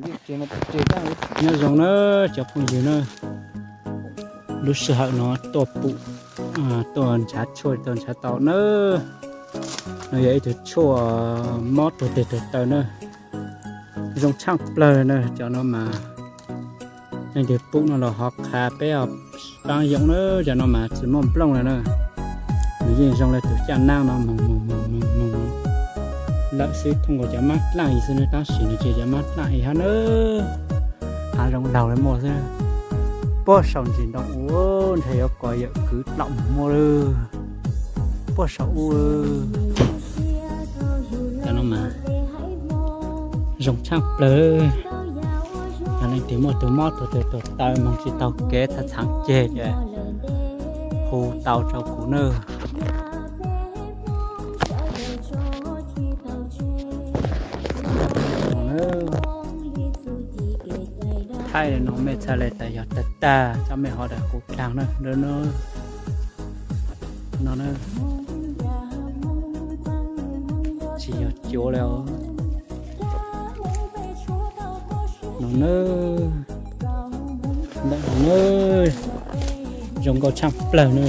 Nyob zoo na cov phooj ywg na, lub sij hawm no tuaj pum, tuaj ntshav tshuaj tau ntshav tau na. No yog ib tug tshuaj mob tuag tes tuag taw na, zoo tshaaj plawg na. Cov no mas leej twg pum no los ho qha peb ho paab yoo na. Cov no mas tsis muaj nplooj lawm na, nws yeej zoo le tus caj naab no moog moog moog moog moog lawm xwb, thooj nkaus cov maab dlaaj xwb na, tab sis nws tsis yog cov maab dlaaj hab na. Haav zoov laug le muaj xwb. Puag saum ntsis ntoo ua ntshe yuav kom yawm kwv dlaum moog muaj lawm. Puag saum ub, cov no mas zoo tshaaj plawg. Yog leej twg muaj tug mob tug twg tuag taw moog tsis tau kev txhav txhav ceg ces hu tau rau kuv nawb. Thaij no mej txhaj le tas yog tag tag, txhob mej ho dag kuv dlaag na. No na, tsis yog cuav le os. No na, ntawm no na, zoo nkauj tshaaj plawg na.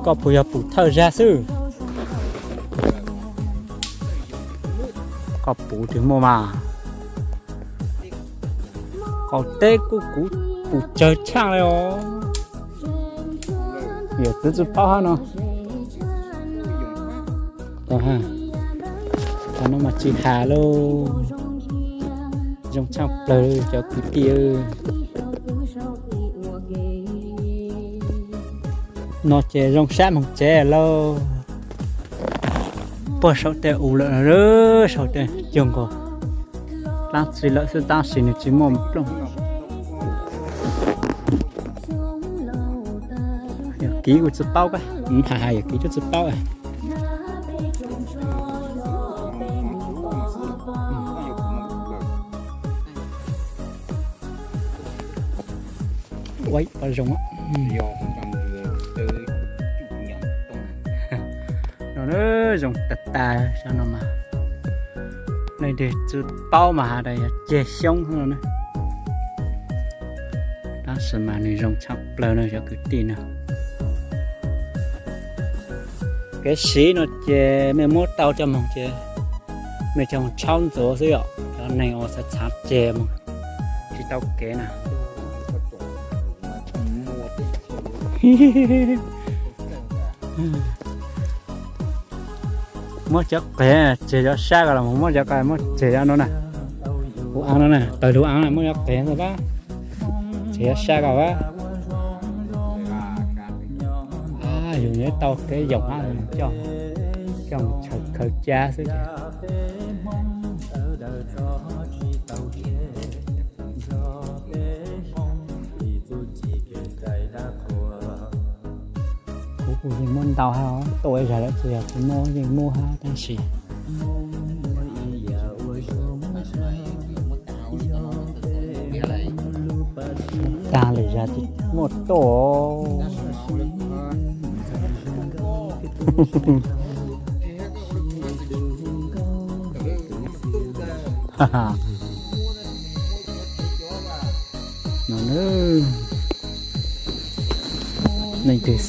Koj puas yog pum thawj zag xwb? Koj pum twg muaj mas. Qaum teb kuj kuv pum tsawg tshaaj le os. Yawm txwv tsi paub hab no. Cov no mas tsis has lauj. Zoo tshaaj plawg cov kwv tij. No ces zoo sab moog tsev lauj. Puag saum tej u lawm, saum tej cug nkaus dlaab tsi lawm xwb tab sis nws tsis muaj nplooj. Yawm kiv kuj tsi paub, has has yawm kiv kuj tsi paub. Ua zoo, no zoo tag tag no mas. Leej twg tsi paub mas has tas yog ceg xyoob no na. Tab sis mas nws zoo tshaaj plawg no cov kwv tij no. Kev siv no ces mej muab tau coj moog ces mej coj moog tshaub ntxuav xwb yom. Cov neeg uas txhav txhav ceg moog tsis tau kev na. Muab cov qev tseg cov sab ko los muab cov ko muab tseg cov no na. Lub aav no na, tawg lub aav na muab cov qev ntawd pab tseg cov sab ko pab. Yus yuav tau kev yoom hab, coj mus khaws cab xwb ces. Kuv kuj yeej muab ntau hab, tuaj ib zag lawm tsis yog tsis muab, yeej muab hab tab sis tag lwm zag muaj tuaj. No na, neeg twg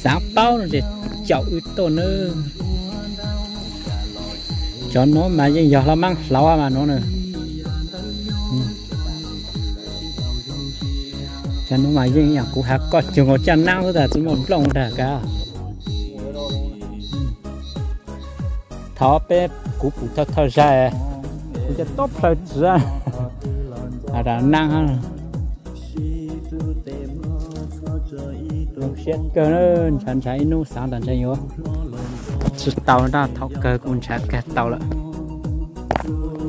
xaav paub no ces caum wb tuaj nawb. Cov nuav mas yeej yog hlob maab hlauv mas nuav na. Cov nuav mas yeej yog kuv has koj cug nkaus caj naab xwb tas tsi muaj nplooj dag kag. Thov peb kuv pum thawj thawj zag, kuv cov tuab plhaw tsi has tas naab hab. Zoo siab kawg, ntshaw ntshaw ib nub xaav tas ntshe yuav tsi tau na, thaum kawg kuv ntshaw kag tau lawm.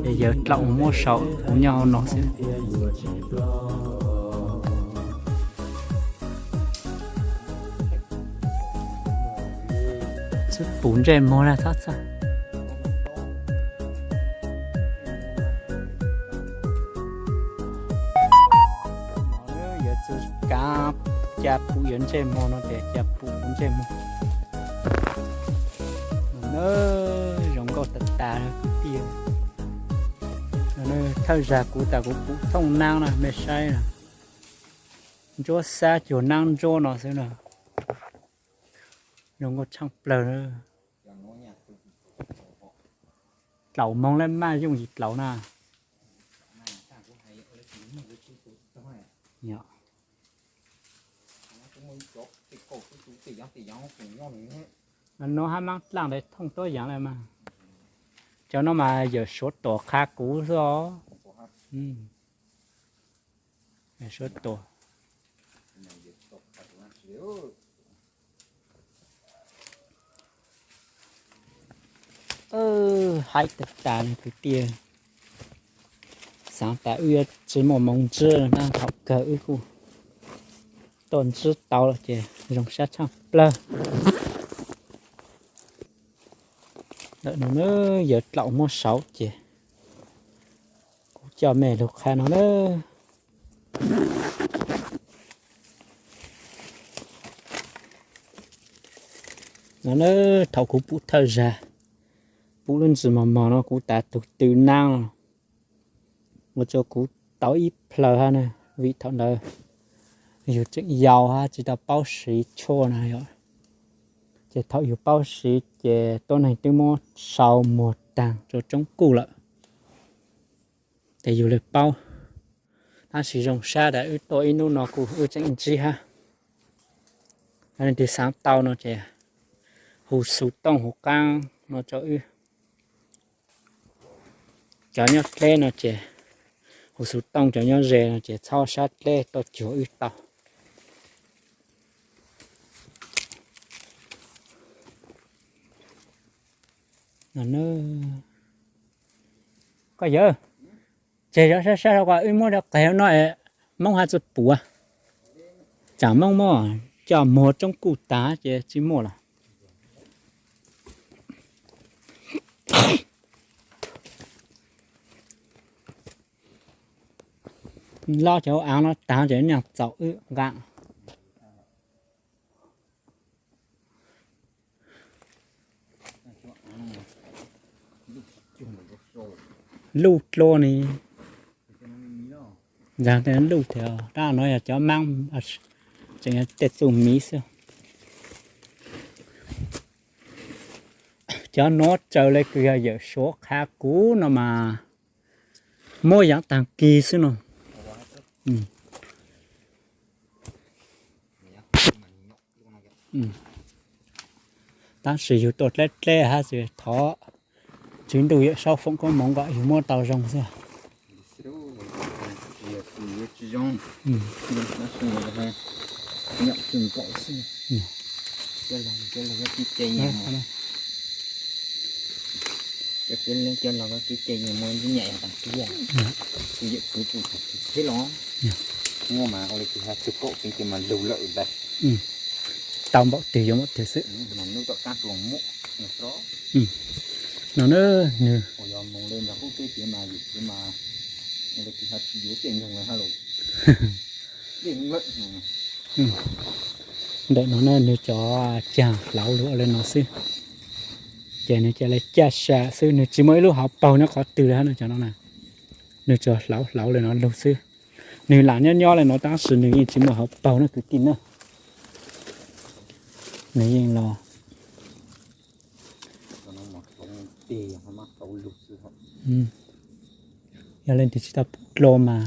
Es yawg dlaum muab sau kuv nyob hauv no xwb. Tsi pum ntsej muag na, txhob txhawj. Yawg tsi kav ca pum yawg ntsej muag no ces ca pum kuv ntsej muag. Zoo nkauj tas tas kwv tij. Thawj zag kuv tas kuv pum thooj naab na, mej saib na. Ntsuab xab cuag naab ntsuab no xwb na. Zoo nkauj tshaaj plawg na. Dlaum moog le maj yooj yim dlaum na. Nuav hab maab dlaaj le thooj tuab yaav le mas. Cov no mas yawm Suav Tuam qha kuv xwb os. Suav Tuam. Haib tag tas kwv tij. Xaav tas wb yuav tsi muaj moov ntsib na, thaum kawg wb kuj tuaj ntsib tau lawm ces zoo sab tshaaj plawg. Ntawm no na, yawm dlaum muab saud ces kuv coj mej lug qha no na. No na, thaum kuv pum thawj zag, pum lub ntsis mos mos no kuv tas tug tw naab no, ua rua kuv tau ib plhaw hab na, vim thaum ntawd yug tseem yau hab tsi tau paub siv tshuaj na yom. Ces thaum yug paub siv ces tuab neeg twb muab sau muag taag rua tsoob kuj lawm, ces yug le paub. Tab sis zoo sab tas wb tuaj ib nub no kuj wb tseem ntsib hab. Leej twg xaav tau no ces hu xu tooj hu qaab no rua wb. Cov nyob dleb no ces hu xu tooj, cov nyob ze no ces txhob sab dleb tuaj cuag wb tau. Koj yawg, tseg zov sab sab rau kom wb muab rau qeg no es Moob hab tsi pum. Tsaam Moob muab coj muag tsoob kuj tas ces tsi muaj lawm. Lob cov hauv aav no taag ces nyaaj txaus wb nqaa. Luj dlua ne. Ntag, luj tiag, dab no yog cov maab, tseem yog tej txuj miv xwb. Cov nuav tsaws le kws yog yawm Suav qha kuv no mas muab yaav taag kis xwb no. Tab sis yug tuaj dleb dleb hab xwb, thov Tswv Ntuj Yawm Saub foom koob moov kom yug muab tau zoo xwb. Cov los koj tsis ces yus muaj ntsib nyam yog tas kiag. Tus yawm kwv tus txheeb los muaj mas ua li tus ha tug kaum peb ces mas lug lawm ntag. Tau npaum twg yuav npaum twg xwb. Mas nub tom qab tuaj muaj no na, nws ua yog moog le nrog qub teb ces mas yus txiv mas ua li tus ha tsis yuav tiaj nyoog ha los. Ntawm no na nws cov caag hlauv lug ua li no xwb. Ces nws ca le caj sa xwb, nws tsis muaj ib lub hauv paug nyob qhov twg li hab no cov no na. Nws tsuas hlauv hlauv li no lug xwb. Nws lam nyob nyob li no tab sis nws yeej tsis muaj hauv paug na kwv tij na. Nws yeej los yog leej twg tsis tau pum dlua mas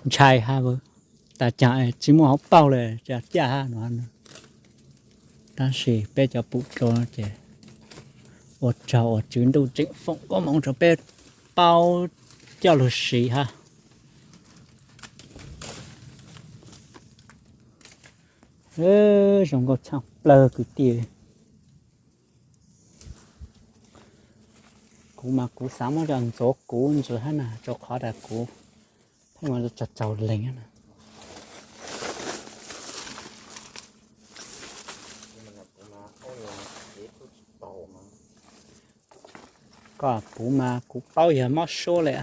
ntshai hab, tas caag tsis muaj hauv paug li, caj hab no. Tab sis peb cov pum dlua ces ua tsaug uas Tswv Ntuj tseem foom koob moov rau peb paub coj lug siv hab. Zoo nkauj tshaaj plawg kwv tij. Kuv mas kuv xav muab coj ntxuav kuv ntsis hab na, rau qhov tas kuv pheej ua tsaug tsaug leeg na. Koj puv mas kuv paub yog mob suab li.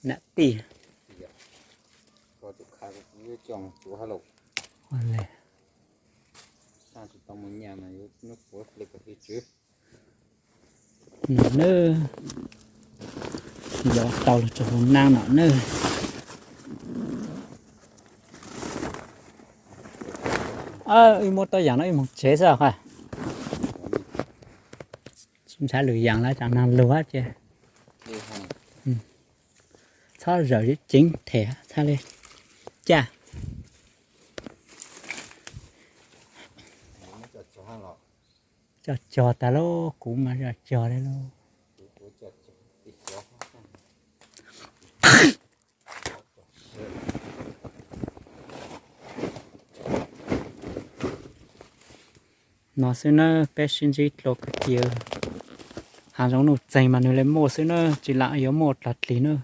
Nam tij. Ua li. No nawb, yuav tau los rau hauv nab no nawb. Wb muab tau yaam no wb moog tsev xwb os. Tsis ntshai lwm yaam lawm, tsaam nag lug ces txhob zawm ceev them txhaj le caj. Coj cog tas lauj, kuv mas coj cog li lauj. No xwb nawb, peb sib ntsib dlua kawg kiag. Hav zoov nuj txeeg mas nwg le muaj xwb nawb, tsis lam yuav muaj dlaag dlig nawb.